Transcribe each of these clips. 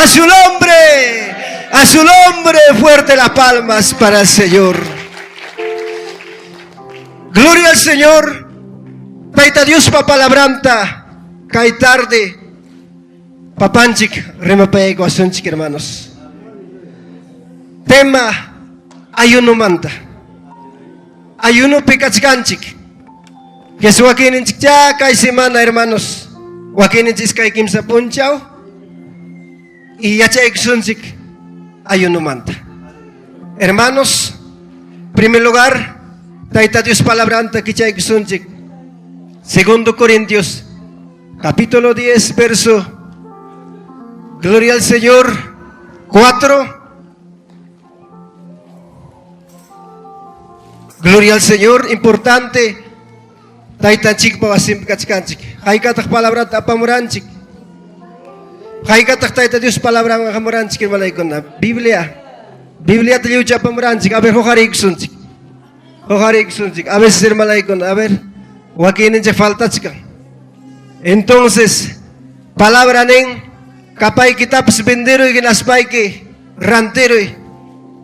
A su nombre, a su nombre, fuerte las palmas para el Señor. Gloria al Señor. Tayta Diospa palabranta kay tarde papanchik rimapayaykuwasunchik hermanos. Tema ayunomanta. Ayunopi kachkanchik. Jesús wakinninchik kay semana hermanos. Wakinninchik iskay kimsa punchaw y yachaykusunchik ayunomanta. Hermanos, primer lugar, Tayta Dios palabranta kichaykusunchik. Segundo Corintios, capítulo 10, verso, Gloria al Señor, 4. Gloria al Señor, importante. Taytanchikpa wasinpi kachkanchik. Haykataq palabrata apamuranchik. Haykataq Tayta Dios palabranwan hamuranchik hermanaykuna. Biblia. Bibliata lliwcha apamuranchik. A ver, huqariykusunchik. Huqariykusunchik. A veces hermanaykuna, a ver, wakinninchik faltachkan. Entonces, palabra nin, kapaykitapas venderuy hinaspayki rantiruy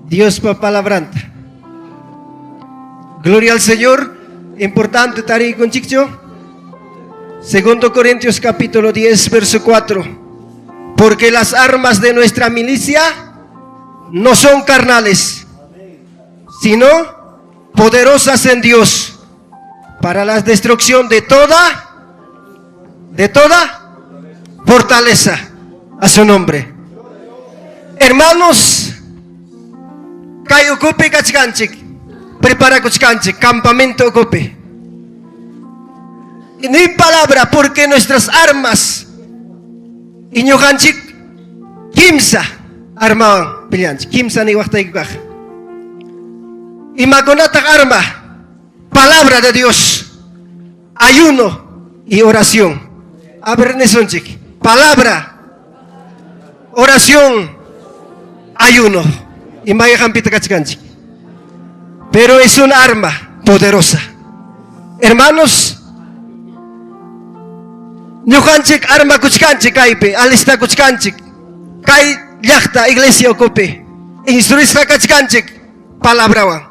Diospa palabranta. Gloria al Señor. Importante tariykunchikchu. Segundo Corintios capítulo 10, verso 4. Porque las armas de nuestra milicia no son carnales, sino poderosas en Dios para la destrucción de toda fortaleza. A su nombre. Hermanos, kay ukupi kachkanchik, preparakuchkanchik, campamento ukupi. Y ni palabra, porque nuestras armas y ñuqanchik kimsa armawan peleanchik. Kimsa ni waqtaykipaq. Imakunataq arma? Palabra de Dios, ayuno y oración. A ver, nisunchik. Palabra, oración, ayuno. Imayqanpita kachkanchik. Pero es un arma poderosa. Hermanos, ñuqanchik armakuchkanchik kaypi, alistakuchkanchik. Kay llaqta iglesia ukupi instruisqa kachkanchik palabrawan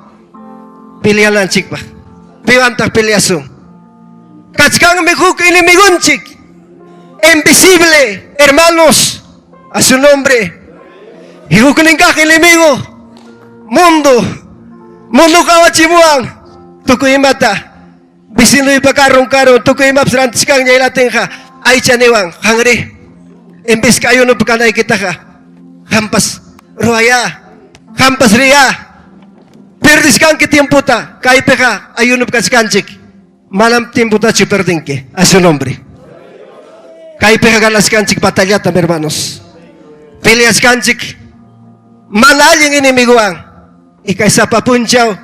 peleananchikpaq. Piwantaq peleasun? Kachkanmi huk enemigonchik invisible, hermanos, a su nombre. Y huknin kaq enemigo, mundo, mundo qawachimuwan tukuy imata. Vecinuypa carron carron tukuy imapas rantichkanña ilatinqa aycha niwan qanri en vez que ayunopi kanaykitaqa qampas ruwaya, qampas riya. Perdiskanki tiempota, kaypiqa ayunopi kachkanchik. Manam tiempotachu perdinki, a su nombre. Kaypiqa ganaskanchik batallata, hermanos. Peleaskanchik mana allin enemigowan. Y kay sapa punchaw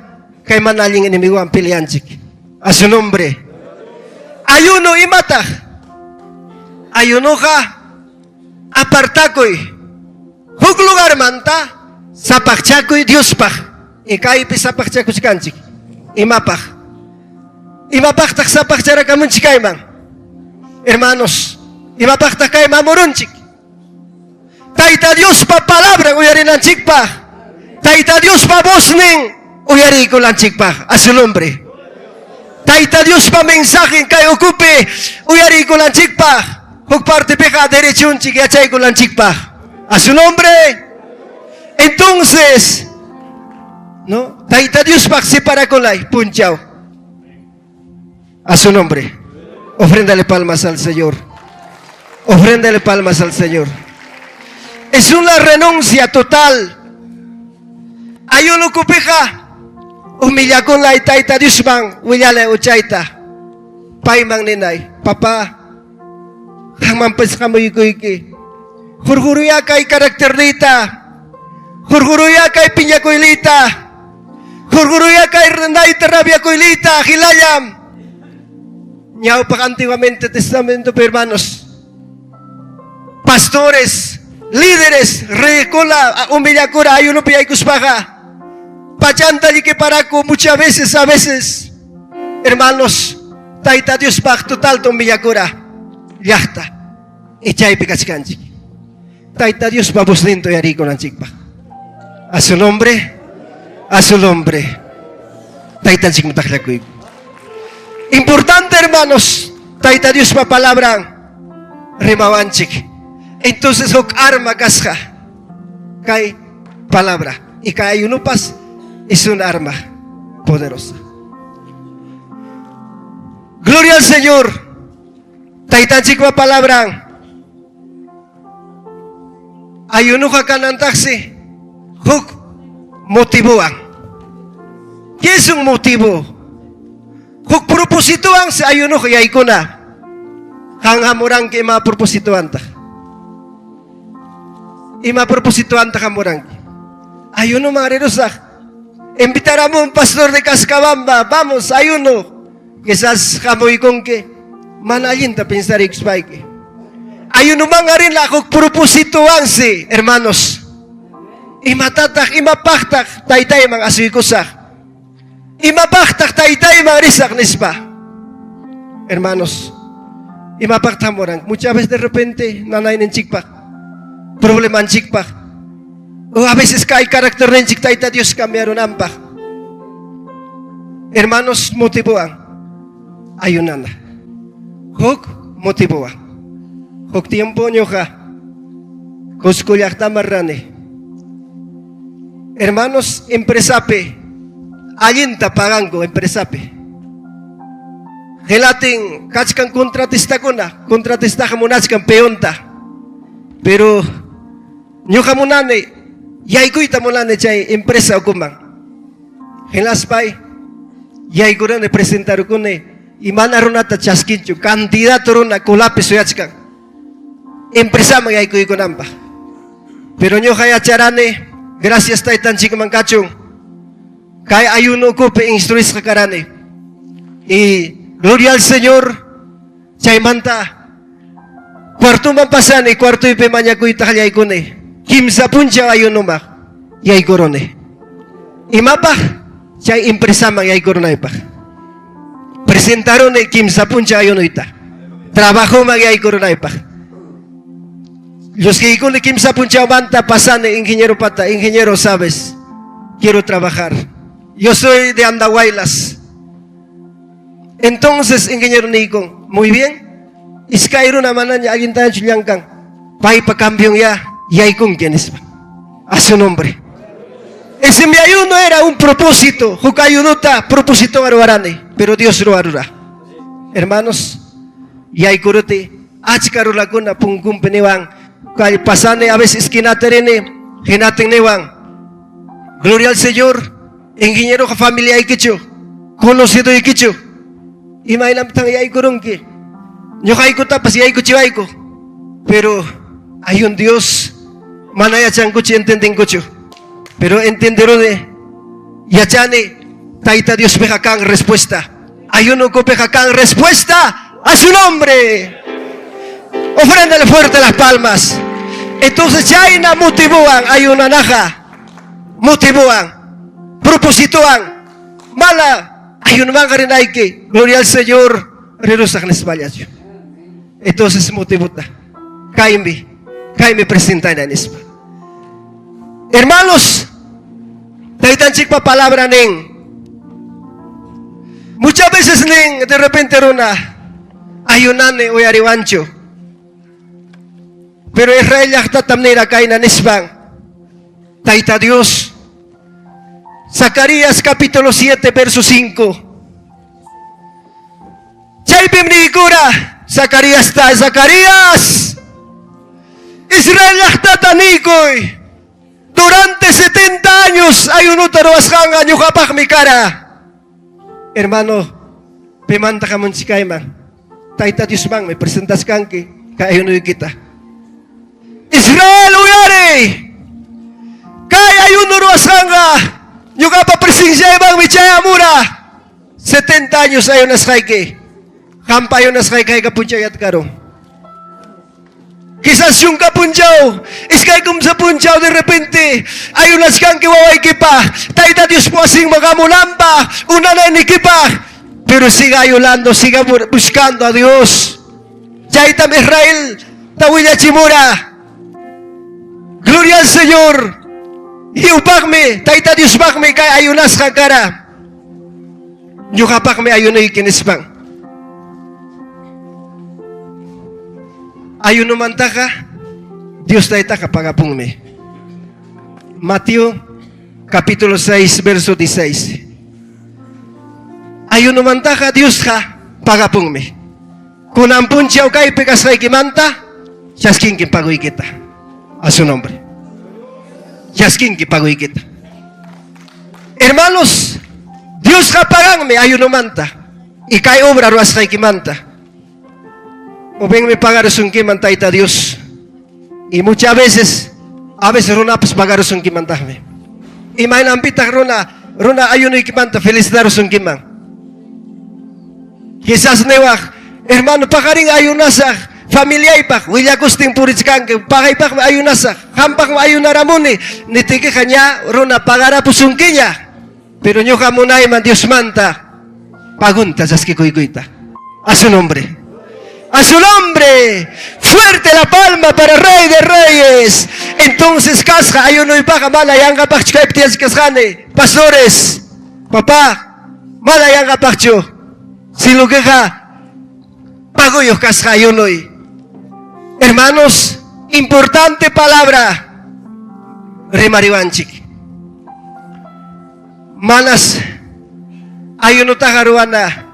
kay mana allin enemigowan peleanchik. A su nombre. Ayuno imataq? Ayunoqa apartakuy. Huk lugarmanta sapaqchakuy Diospaq. Y kaypi sapaqchakuchkanchik. Imapaq? Imapaqtaq sapaqcharakamunchik kayman? Hermanos, imapaqtaq kayman hamurunchik? Tayta Diospa palabran uyarinanchikpaq. Tayta Diospa voznin uyariykunanchikpaq. A su nombre. Tayta Diospa mensajen kay ukupi uyariykunanchikpaq. Huk partepiqa derechunchik yachaykunanchikpaq. A su nombre. Entonces, no? Tayta Diospaq separakunay punchaw. A su nombre. Ofréndale palmas al Señor. Ofréndale palmas al Señor. Es una renuncia total. Ayuno ukupiqa humillakunay Tayta Diosman willanay huchayta. Payman ninay, papá, qammanpas hamuykuyki. Hurquruya kay karakterniyta. Hurquruya kay piñakuyliyta. Hurquruya kay nayta rabiakuyliyta. Hinallam. Ñawpaq antiguamente testamento, hermanos. Pastores, líderes, riqkuna, humillakura, ayunopi yaykuspaqa. Pachanta llikiparaku muchas veces, a veces. Hermanos, Tayta Diospaq total humillakura. Llaqta. Y chaypi kachkanchik. Tayta Diospa vozninta uyariykunanchikpaq. A su nombre, a su nombre. Taytanchikman taqllakuyku. Importante, hermanos, Tayta Diospa palabran rimawanchik. Entonces huk arma kasqa kay palabra. Y kay ayunopas es un arma poderosa. Gloria al Señor. Taytanchikpa palabran ayunuqa kanantaqsi huk motivowan. ¿Qué es un motivo? Huk propósitowan si ayunuqa yaykuna. Qan hamuranki ima propósitowantaq? Ima propósitowantaq hamuranki? Ayunuman rirusaq. Invitaramun un pastor de Cascabamba. Vamos, ayuno. Quizás hamuykunki mana allinta pensarikuspayki. Ayunuman arina huk propósitowansi, hermanos. Imatataq, imapaqtaq taytayman asuykusaq? Imapaqtaq taytayman risaq nispa? Hermanos, imapaqtaq hamuran? Muchas veces de repente nanayninchikpaq, problemanchikpaq, o a veces kay carácterninchik Tayta Dios cambiarunanpaq. Hermanos, motivowan ayunana. Huk motivowan. Huk tiempo ñuqa Cusco llaqtaman rani. Hermanos, empresapi allinta paganku empresapi. Gelatin kachkan contratistakuna, contratistaqa munachkan peonta. Pero ñuqa munani yaykuyta munani chay empresa ukuman. Hinaspay yaykurani presentarukuni y mana runata chaskinchu, candidato runa colapi suyachkan empresaman yaykuykunanpaq. Pero ñuqa yacharani, gracias taytanchikman kachun, kay ayuno ukupi instruisqa karani. Y gloria al Señor, chaymanta cuartoman pasani, cuartoypi mañakuyta qallaykuni. Kimsa punchaw ayunomaq yaykuruni. Imapaq? Chay empresaman yaykurunaypaq. Presentaruni kimsa punchaw ayunoyta. Trabajoman yaykurunaypaq. Llusqiykuni kimsa punchawmanta pasani ingeniero pata, ingeniero sabes, quiero trabajar. Yo soy de Andahuaylas. Entonces, ingeniero niykun, muy bien. Iskay runa manaña allintañachu llankan. Paypa cambion ya yaykunki nispa. A su nombre. Ese mi ayuno era un propósito. Huk ayunota propósito ruwarani, pero Dios ruwarura. Hermanos, yaykuruti achka runakuna punkunpi niwan, kay pasani a veces esquinata rini, hinatin niwan. Gloria al Señor, ingeniero familiaykichu, conocidoykichu. Imaynamtan yaykurunki? Ñuqaykutapas yaykuchiwayku. Pero hay un Dios, mana yachankuchu, entendinkuchu. Pero entenderune, yachani, Tayta Diospiqa kan respuesta. Ayuno ukupiqa kan respuesta a su nombre. Ofréndale fuerte las palmas. Entonces chayna motivowan ayunanaqa, motivowan, propósitowan, mana ayunumanqa rinayki, gloria al Señor, rirusaq nispallachu. Entonces motivota, kaymi, kaymi presentana nispa. Hermanos, Taytanchikpa palabra nin. Muchas veces nin, de repente runa, ayunani uyariwanchu. Pero Israel llaqtatam nira kayna nispan, Tayta Dios, Zacarías capítulo 7, verso 5. Chaypim niykura, Zacaríasta, Zacarías, Israel llaqtata niykuy, durante 70 años ayunuta ruwasqanqa ñuqapaqmi kara. Hermano, pimanta hamunchikayman, Tayta Diosmanmi presentashkanki kay ayunuykita. Israel uyariy, kay ayuno ruwasqanqa ñuqapa presenciaymanmi chayamura. 70 años ayunasqayki, qampa ayunasqayki hayka punchawllata karun. Quizás chunka punchaw, iskay kumsa punchaw de repente ayunachkanki wawaykipa, Tayta Diospa wasinman hamunanpaq, unanaynikipaq, pero siga ayunando, siga buscando a Dios. Chaytam Israel ta willachimura. Gloria al Señor. Lliwpaqmi, Tayta Diospaqmi kay ayunasqa kara. Ñuqapaqmi ayunuyki nispan. Ayunumantaqa Dios Taytaqa pagapunmi. Mateo capítulo 6 verso 16. Ayunumantaqa Diosqa pagapunmi. Kunan punchaw kaypi kasqaykimanta chaskinki paguykita. A su nombre. Chaskinki paguykita. Hermanos, Diosqa paganmi ayunumanta y kay obra ruwasqaykimanta. O benmi pagarusunkiman Tayta Dios. Y muchas veces, a veces runapas pagarusunkimantaqmi. Imaynanpitaq runa, runa ayunuykimanta felicitarusunkiman. Quizás niwaq, hermano, paqarin ayunasaq, familiaypaq willakustin purichkanki, paqaypaqmi ayunasaq, qampaqmi ayunaramuni, nitikiqa ña runa pagarapusunkiña. Pero ñuqa munayman Diosmanta pagunta chaskikuykuyta. A su nombre. A su nombre. Fuerte la palma para el Rey de Reyes. Entonces kasqa ayunuypaqa mana yanqapaqchu kaypi tiyachkasqani. Pastores, papá, mana yanqapaqchu. Sino queqa paguyuq kasqa ayunuy. Hermanos, importante palabra. Rimariwanchik. Manas ayunutaqa ruwana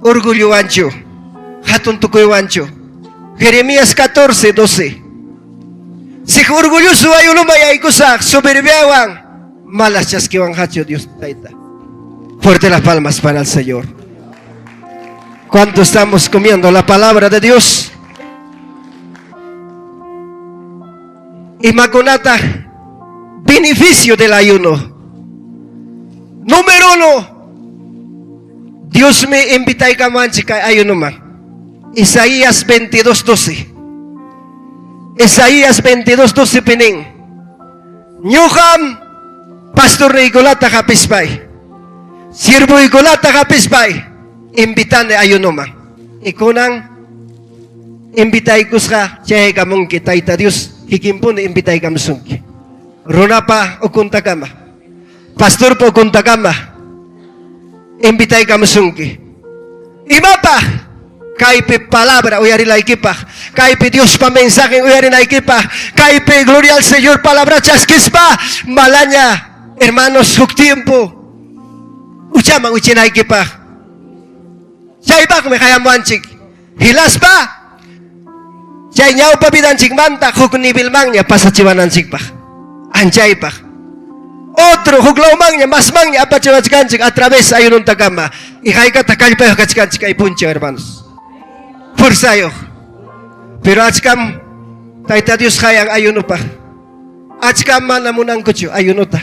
orgullowanchu, hatun tukuywanchu. Jeremías 14, 12. Si orgulloso ayunuma yaykusaq soberbiawan, malas chaskiwanqachu Dios Tayta. Fuerte las palmas para el Señor. ¿Cuánto estamos comiendo la palabra de Dios? Imakunata beneficio del ayuno. Número 1. Dios me invitaykamanchik kay ayunuman. Isaías 22:12. Isaías 22:12 pinin. Ñuqam pastorniykunata hapispay, siervoykunata hapispay, invitani ayunuman. Y kunan invitaykusqa chayaykamunki Tayta Dios kikinpuni invitaykamusunki. Runapa ukuntakama, pastorpa ukuntakama invitaykamusunki. Imapaq? Kaypi palabra uyarilaykipaq, kaypi Diospa mensajen uyarinaykipaq, kaypi gloria al Señor palabra chaskispa, malaña hermanos huk tiempo huchaman wichinaykipaq. Chaypaqmi qayamuwanchik. Hinaspa chay ñawpa vidanchikmanta huk nivelmanña pasachiwananchikpaq, anchaypaq. Otro huk lawmanña, masmanña apachiwachkanchik a través ayununtakama. Y haykataq kallpayuq kachkanchik kay punchaw, hermanos. Fuerzayuq. Pero achkam Tayta Dios hayan ayunupaq. Achkam mana munankuchu ayunuta.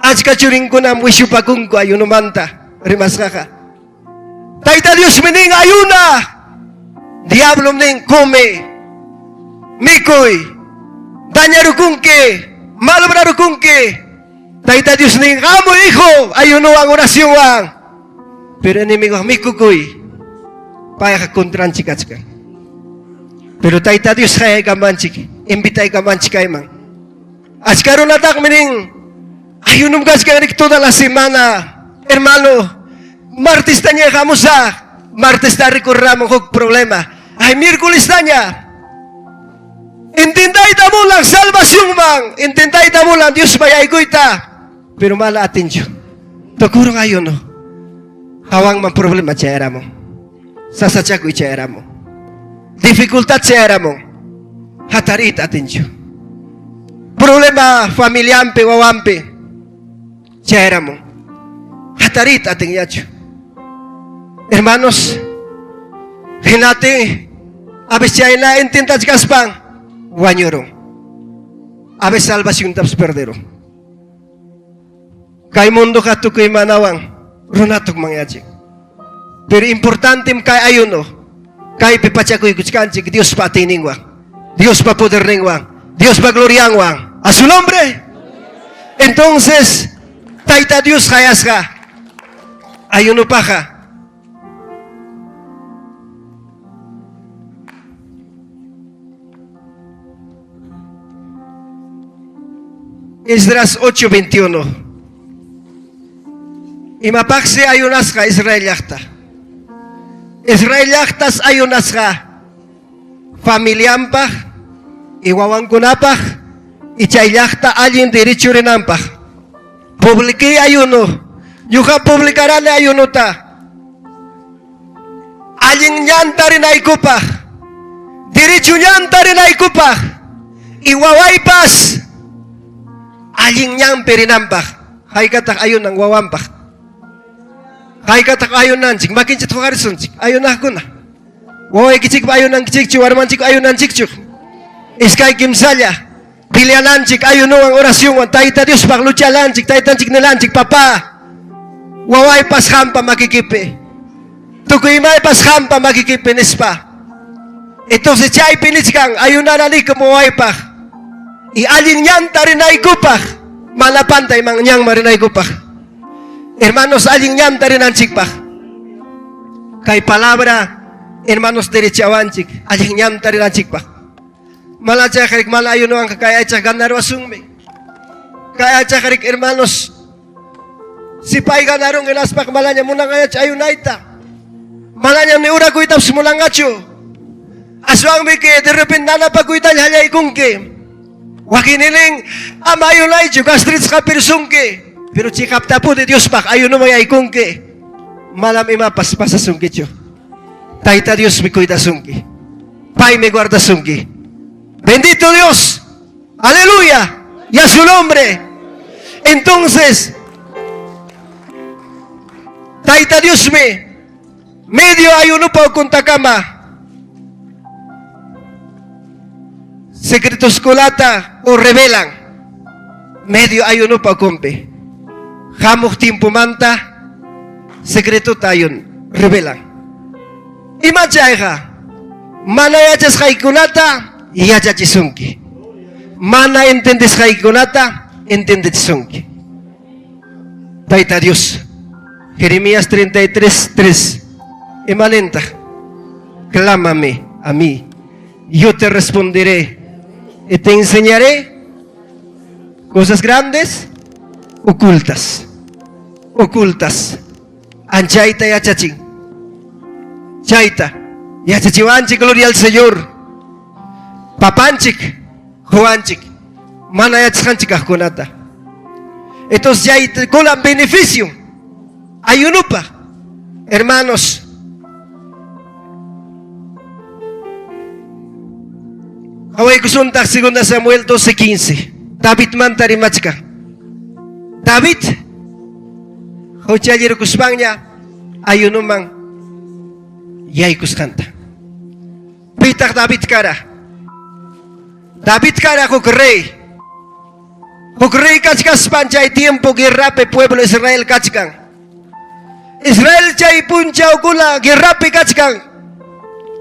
Achka churinkunam wishupakunku ayunumanta rimasqaqa. Tayta Diosmi nin ayuna. Diablom nin come. Mikuy. Dañarukunki. Malobrarukunki. Tayta Dios nin hamuy hijo ayunuwan oracionwan. Pero enemigo mikukuy. Payqa contranchik kachkan. Pero Tayta Dios hayaykamanchik, invitaykamanchik kayman. Achka runataqmi nin ayunum kachkan rik toda la semana. Hermano, martestaña hamusaq. Martesta rikurramun huk problema. Ay, miércolestaña. Intentayta mulan salvacionman. Intentayta mulan Dios yaykuyta. Pero mana atinchu. Tukurun ayuno. Hawanman problema chayaramun. Sasachakuy chayaramun. Dificultad chayaramun. Hatariyta atinchu. Problema familiampi, wawampi chayaramun. Hatariyta atinñachu. Hermanos, hinati a veces chayna intentachkaspan wañurun. A veces salvaciontapas perderun. Kay mundoqa tukuy manawan runata hukmanyachin. Pero importantem kay ayuno. Kaypi pachakuykuchkanchik Diospa atiyninwan, Diospa poderninwan, Diospa glorianwan. A su nombre. Entonces, Tayta Dios hayasqa ayunupaqa. Esdras 8:21. Imapaqsi ayunasqa Israel llaqta? Israel llaqtas ayunasqa familianpaq y wawankunapaq y chay llaqta allin derecho rinanpaq. Publiqué ayuno. Ñuqa publicarani ayunota. Allin ñanta rinaykupaq. Derecho ñanta rinaykupaq. Y wawaypas allin ñanpi rinanpaq. Haykataq ayunan wawanpaq. Haykataq ayunanchik, makinchik huqarisunchik, ayunaqkuna. Wawaykichikpa ayunankichikchu, warmanchikpa ayunanchikchu. Iskay kimsalla peleananchik ayunuwan oracionwan Tayta Diospaq luchalanchik, Taytanchik nilanchik, papá, wawaypas qampa makikipi. Tukuy imaypas qampa makikipi nispa. Entonces chaypi nichkan ayunaranikum wawaypaq y allin ñanta rinaykupaq, mana pantay ñanman rinaykupaq. Hermanos, allin ñanta rinanchikpaq. Kay palabra, hermanos, derechawanchik, allin ñanta rinanchikpaq. Mana chayqarik mana ayunuwanqa kay aychaq ganarwasunmi. Kay aychaqarik, hermanos, si pay ganarun hinaspaq manaña munanqañachu ayunayta. Manaña ni urakuytapas munanqachu. Aswanmi que de repente nanapakuytalla hallaykunki. Wakininin ama ayunaychu gastritis hapirsunki. Pero chiqaptapuni Diospaq ayunuman yaykunki. Manam imapas pasasunkichu. Tayta Diosmi cuidasunki. Paymi guardasunki. Bendito Dios. Aleluya. Y a su nombre. Entonces, Tayta Diosmi medio ayunupa ukuntakama secretoskunata o revelan medio ayunupa ukunpi. Hamuq tiempomanta secretota ayun revelan. Ima chayqa? Mana yachasqaykunata yachachisunki. Mana entendesqaykunata entendechisunki. Tayta Dios. Jeremías 33, 3. Imanintaq? Clámame a mí, yo te responderé y te enseñaré cosas grandes, ocultas. Ocultas. Anchayta yachachin. Chayta. Yachachiwanchik, gloria al Señor. Papanchik, Juanchik, mana yachasqanchik kaqkunata. Entonces chaykunan beneficio. Ayunupa, hermanos. Qawaykusuntaq 2 Samuel 12:15. Davidmanta rimachkan. David huchallirkuspanña ayunuman yaykusqanta. Pitaq David kara? David kara huk rey. Huk rey kachkaspan chay tiempo guerrapi pueblo Israel kachkan. Israel chay punchawkuna guerrapi kachkan.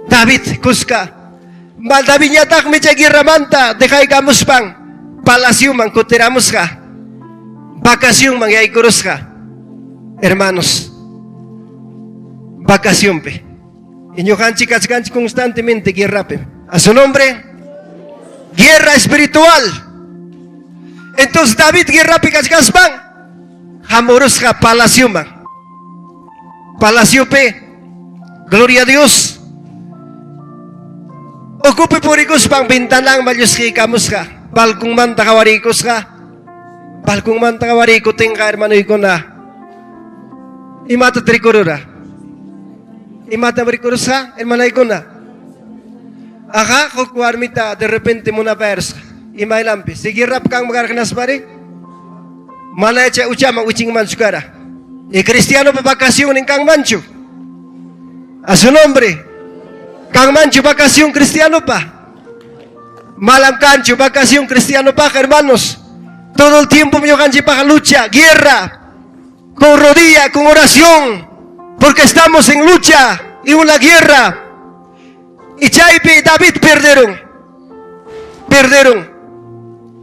David kuska. Mal Davidñataqmi chay guerramanta dejaykamuspan palacioman kutiramusqa. Vacacionman yaykurusqa. Hermanos, vacacionpi. Y ñuqanchik kachkanchik constantemente guerrapi. A su nombre, guerra espiritual. Entonces David guerrapi kachkaspan hamurusqa palacioman. Palaciopi, gloria a Dios. Ukupi purikuspan ventananman llusqiykamusqa, balconmanta qawariykusqa. Balconmanta qawariykutinqa hermanoykuna imata rikurura? Imata rikurusqa hermanaykuna? Ajá, huk warmita de repente munapayarusqa. Imaylanpi? Si guerrapi kanman karqa hinaspari? Mana chay uchaman wichinmanchu kara. Y cristianopa vacacionnin kanmanchu? A su nombre. Kanmanchu vacación cristianopa? Malam kanchu vacación cristianopaq, hermanos. Todo el tiempo ñuqanchikpaq lucha, guerra, con rodilla, con oración, porque estamos en lucha y una guerra. Y chaypi David perdieron. Perdieron.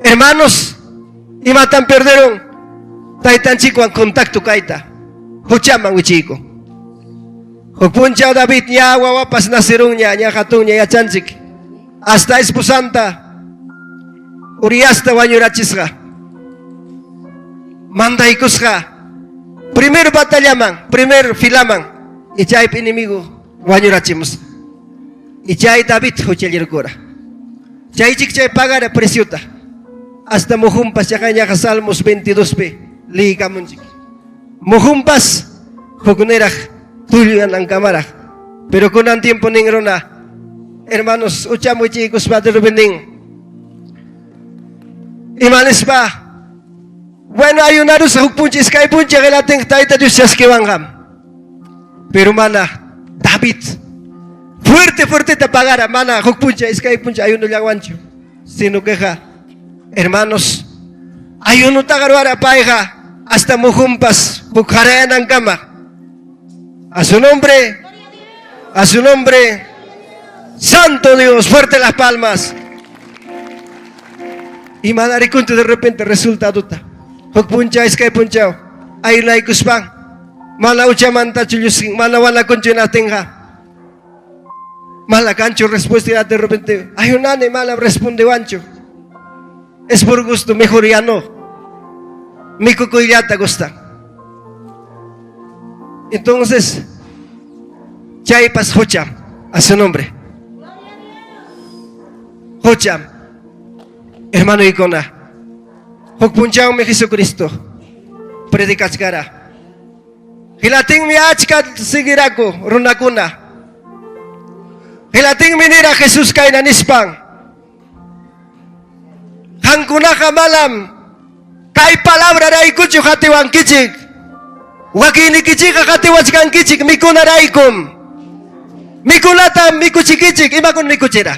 Hermanos, imatan perdieron. Taytanchikwan contacto kayta. Huchaman wichiyku. Huk punchaw David ña wawapas nacirunña, ña hatunña yachanchik. Hasta esposanta Uriasta wañurachisqa. Mandaykusqa primer batallaman, primer filaman y chaypi enemigo wañurachimusqa. Y chay David huchallirkura. Chaychik chay pagara preciota. Hasta mujunpas chaqayñaqa Salmos 22pi liykamunchik. Mujunpas hukniraq tulluyanankamaraq. Pero kunan tiempo nin runa, hermanos, uchamuchiykuspa de repente nin, ima nispa, bueno, ayunarusaq huk puncha, iskay puncha qilatin Tayta Dios chaskiwanqam. Pero mana David fuerte fuerteta pagara, mana huk puncha, iskay puncha ayunullawanchu, sino queja, hermanos, ayunutaqa ruwara payqa hasta mujunpas huk qarayanankama. A su nombre, a su nombre, Santo Dios, fuerte las palmas. Y manarikunchu de repente resultadota. Huk puncha, iskay punchaw, ayunaykuspan, mana uchamantachu llusin, mana wanakunchu hinaptinqa. Mana kanchu respuesta de repente, ayunani, mana respondewanchu. Es por gusto, mejor ya no. Mikukuyllata gusta. Entonces, chaypas hucha, a su nombre. Hucha, hermano ikuna. Huk punchawmi Jesucristo predicachkara. Hilatinmi achka seguiraku runakuna. Hilatinmi nira Jesús kayna nispan. Qankunaqa manam kay palabraraykuchu qatiwankichik. Wakinnikichikqa qatiwachkankichik mikunaraykum. Mikunata mikuchikichik, imakuna mikuchira?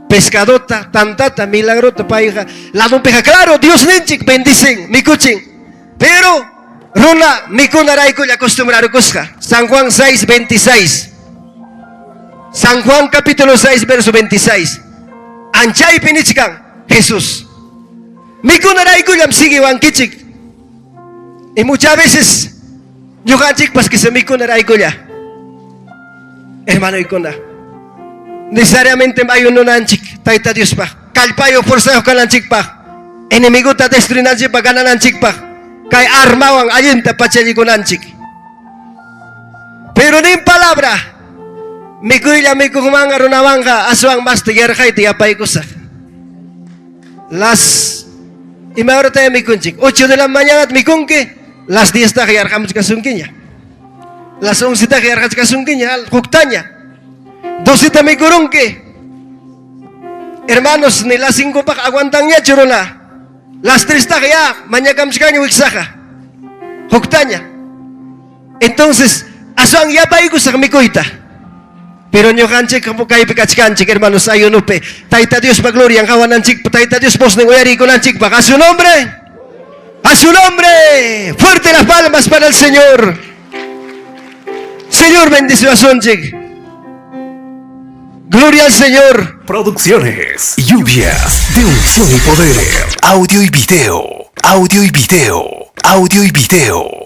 Pescadota, tantata, milagrota payqa ladunpiqa claro, Diosninchik bendicen, mikuchin. Pero runa mikunaraykulla acostumbrarukusqa. San Juan 6, 26. San Juan capítulo 6, verso 26. Anchaypi nichkan Jesús. Mikunaraykullam siguiwankichik. Y muchas veces ñuqanchikpas que se mikunaraykulla. Hermano ikuna. Necesariamente ayununanchik Tayta Diospaq. Kallpayo fuerzayuq kananchikpaq. Enemigota destruinanchikpaq, ganananchikpaq. Kay armawan allinta pachallikunanchik. Pero nin palabra, mikuylla mikuqmanqa runawanqa aswan masta yarqayta yapaykusaq. Las ima horata mikunchik? 8 de la mañana mikunki, las 10 taqa yarqamuchkasunkiña. Las 11 taqa yarqachkasunkiña, huktaña. 12 ta mikurunki. Hermanos, ni las 5 paq aguantanñachu runa. Las 3 taqa ya mañakamchkaña wiksaqa. Huktaña. Entonces, aswan yapaykusaq mikuyta. Pero ñuqanchik kaypi kachkanchik, hermanos, ayunupi. Tayta Diospa glorian qawananchikpa, Tayta Dios voznin uyarikunanchikpaq. A su nombre. A su nombre. Fuerte las palmas para el Señor. Señor, bendeciwasunchik. Gloria al Señor. Producciones, lluvias de unción y poder. Audio y video, audio y video, audio y video.